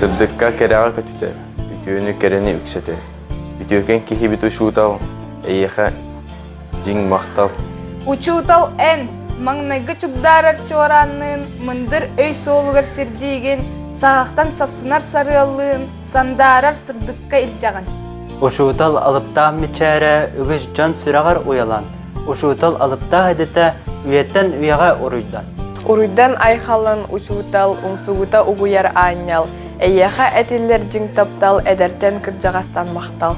Сырдыкка кэрэҕэ көтүтэр, үтүөнү кэрэни үксэтэр. Үтүөкэн киһибит учуутал, эйиэхэ дьиҥ махтал. Учуутал эн, маҥнайгы чугдаарар чуораанныын, мындыр өй суолугар сирдиигин, саҕахтан сапсынар сарыаллыын, сандаарар сырдыкка илдьэҕин. Учуутал алыптаах мичээрэ үгүс дьон сүрэҕэр уйалан, учуутал алыптаах идэтэ үйэттэн үйэҕэ уруйдан. Уруйдан айхаллан учуутал умсугута угуйар аанньал, эйиэхэ этиллэр дьиҥ таптал эдэртэн кырдьаҕастан махтал.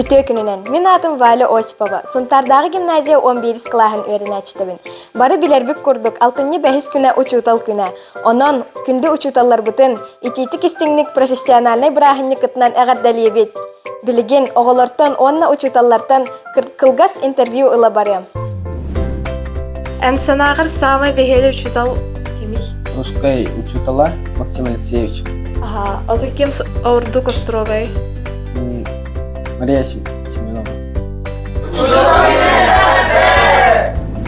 Үтүө күнүнэн! Мин аатым Валя Осипова, Сунтаардааҕы гимназия 11 кылааһын үөрэнээччитэбин. Бары билэрбит курдук, алтынньы бэһис күнэ учуутал күнэ. Онон, күндү учууталларбытын итиитик-истиҥник профессиональнай бырааһынньыккытынан эҕэрдэлиибит! Билигин оҕолортон уонна учууталлартан кылгас интервью ыла барыам. Эн санааҕар саамай бэһиэлэй учуутал кимий? Русскай учуутала Максим Алексеевич. Ага, а ты кем ордук островай? Мария Семенова.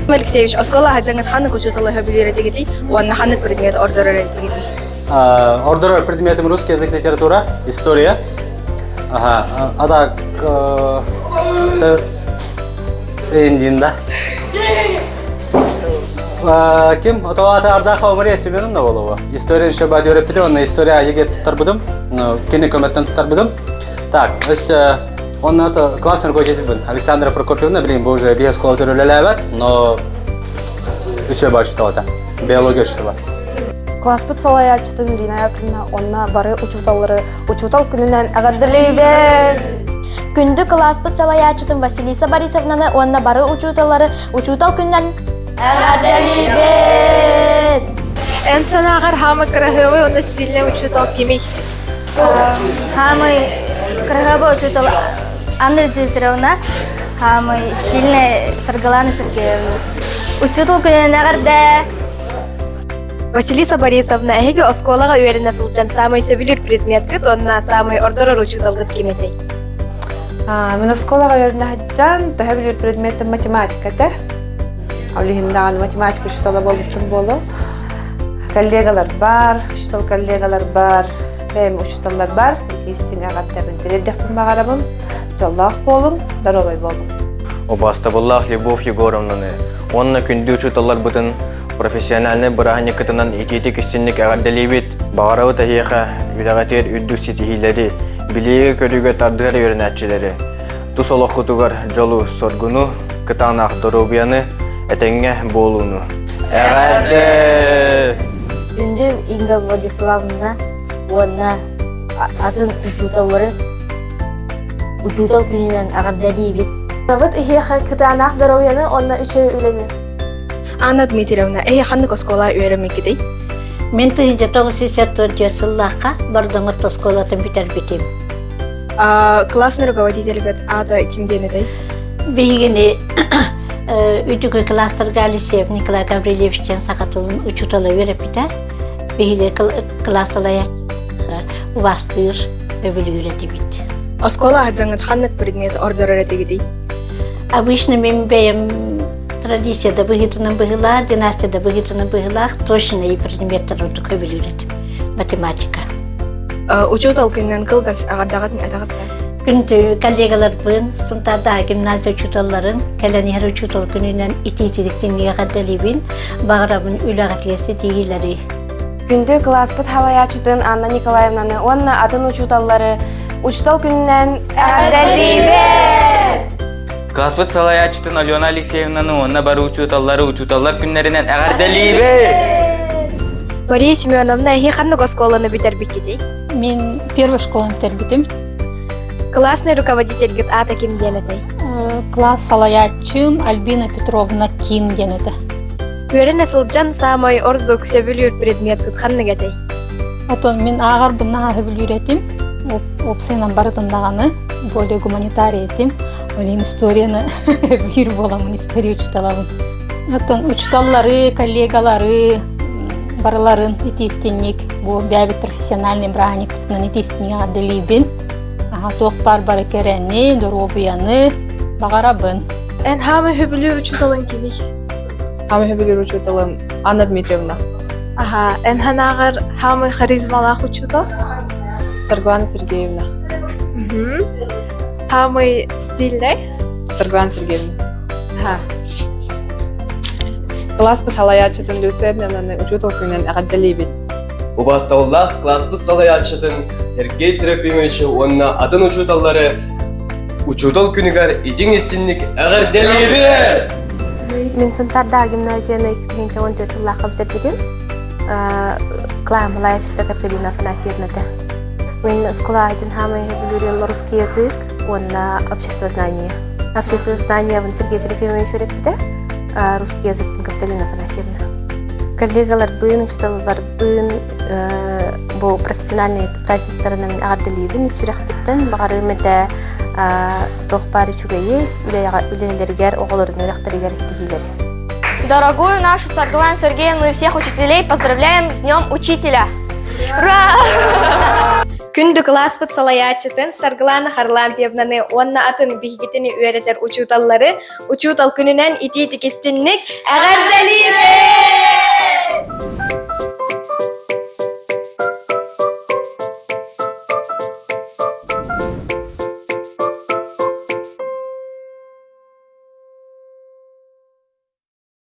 Алексеевич, оскуола аһадьаҥҥыт ханнык учууталы сөбүлүүр этигитий уонна ханнык предмет ордорор этигитий? Ордорор предметом русский язык, литература, история. Ага, а так, Индин да. Ким? Отоата Ардахова Мария Семеновна болова. История еще бат өйрөппүтүм, онно история ЕГЭ туттарбытым, кини көмөттөн туттарбытым. Так, өссө онно классный руководитель Александра Прокопьевна, блин, бу уже без школа үлэлээбэт, но үчүгэй бачыталата, биология учителя. Класспыт салайааччытын Ирина Яковлевна онно бары учууталлары учуутал күнүнэн эҕэрдэлиибит! Күндү кылааспыт салайааччытын Василиса Борисовнаны уонна бары учууталлары учуутал күнүнэн эҕэрдэлиибит! Эн санааҕар хаамы кыраһыабай уонна стильнэй учуутал кимий? Хаамый кыраһыабай учуутал Анна Дмитриевна, хаамый стильнэй Саргылана Сергеевна. Учуутал күнүнэн эҕэрдэ! Василиса Борисовна, эһиги оскуолаҕа үөрэнэ сылдьан саамай сөбүлүүр предметкыт уонна саамай ордорор учууталгыт ким этэй? Мин оскуолаҕа үөрэнэ сылдьан төһө билэр предметим математика этэ. Ол иһин даҕаны математика учуутала буолбутум буолуо. Коллегалар бар, учуутал коллегалар бар, бэйэм учууталлар бар. Истиҥ эҕэрдэбин тириэрдиэхпин баҕарабын. Дьоллоох буолуҥ, доруобай буолуҥ. Убаастабыллаах Любовь Егоровнаны уонна күндү учууталларбытын профессиональнай бырааһынньыккытынан итиитик-истинник эҕэрдэлиибит! Баҕарабыт эһиэхэ үлэҕитигэр үрдүк ситиһиилэри, билиигэ-көрүүгэ тардыһар үөрэнээччилэри, тус олоххутугар дьолу-соргуну, кытаанах доруобуйаны, этэҥҥэ буолууну! Эҕэрдэ! Күндү Инга Владиславовна уонна атын учууталлары учуутал күнүнэн эҕэрдэлиибит! Бабыт эһиэхэ кытаанах здоровьяны уонна үчүгэй үлэни! Анна Дмитриевна, эһи ханнык оскуола үөрэммиккитий? Мин 1974 сыллаахха Бордоҥот оскуолатын бүтэрбитим. Классный руководитель аата ким диэн этэй? Биһигини үрдүкү класстарга Алексеев Николай Гаврильевич диэн саха тылын учуутала үөрэппитэ. Биһиги кылаас салайааччылара убаастыыр, өбүлүүр этибит. Оскуола аһдьаҥҥыт ханнык предмет ордорор этигитий? Обычно мин бэйэм традиция да быһыытынан быһыылаах, династия да быһыытынан быһыылаах, точно и предметтэр ордук сөбүлүүр этим. Математика. Учуутал күнүнэн кылгас аҕардаҕытын этэҕит да? Күндү коллегаларбын, Сунтаардааҕы гимназия учууталларын, кэлэн иһэр учуутал күнүнэн итии-истиҥник эҕэрдэлиибин, баҕарабын үлэҕитигэр ситиһиилэри. Күндү кылааспыт салайааччытын Анна Николаевнаны уонна атын учууталлары учуутал күнүнэн эҕэрдэлиибит! Класспыт салайааччытын Алена Алексеевнаны уонна бары учууталлары учууталлар күннэринэн эҕэрдэлиибит! Мария Семеновна, эһи ханнык оскуоланы бүтэрбиккитий? Мин первый школаны бүтэрбитим. Классный руководительгит аата ким диэн этэй? Класс салайааччым Альбина Петровна Ким диэн этэ. Үөрэнэ сылдьан саамай ордук сөбүлүүр предметкыт ханнык этэй? Отон мин ааҕарбын наһаа сөбүлүүр этим. Уопсайынан барытын даҕаны более гуманитарий этим. Ол иһин историяны биир буоламмын история учууталабын. Оттон учууталлары, коллегалары барыларын итиистинник бу бэйэбит профессиональный бырааһынньыкпытынан итиистинник эҕэрдэлиибин. Туох баар бары кэрэни, доруобуйаны баҕарабын. Эн хаамай сөбүлүүр учууталыҥ кимий? Хаамай сөбүлүүр учууталым Анна Дмитриевна. Аха, эн санааҕар хаамай харизмалаах учуутал? Саргылана Сергеевна. Самый стильный? Саргылана Сергеевна. Ага. Класспыт салайааччытын Люция Дневнаны учуутал күнүнэн эҕэрдэлиибит. Убаастабыллаах класспыт салайааччытын Сергей Серафимовичы уонна атын учууталлары Учуутал күнүгэр итиҥ истинник эҕэрдэлиибит! Мин Сунтардаах гимназияны 2014 сыллаахха бүтэрбитим. Клаһым салайааччыта Капиталина Афанасьевната. Мин оскуола хаамай бүлүүрүм русский язык уонна обществознание. Обществознаниебын Сергей Серафимович үөрэппитэ, русский язык Капиталина Афанасьевна. Коллегаларбын, учууталларбын бу профессиональный праздниктарынан эҕэрдэлиибин сүрэхпиттэн баҕарыым этэ туох баар үчүгэйи үлэлэригэр оҕолорун үөрэхтэригэр ситиһиилэри. Дорогую нашу Саргылану Сергеевну и всех учителей поздравляем с Днем Учителя! Ура! Күндү кылааспыт салайааччытын Саргылана Харлампьевнаны уонна атын биһигитини үөрэтэр учууталлары учуутал күнүнэн итии-тикистинник эҕэрдэлиибит!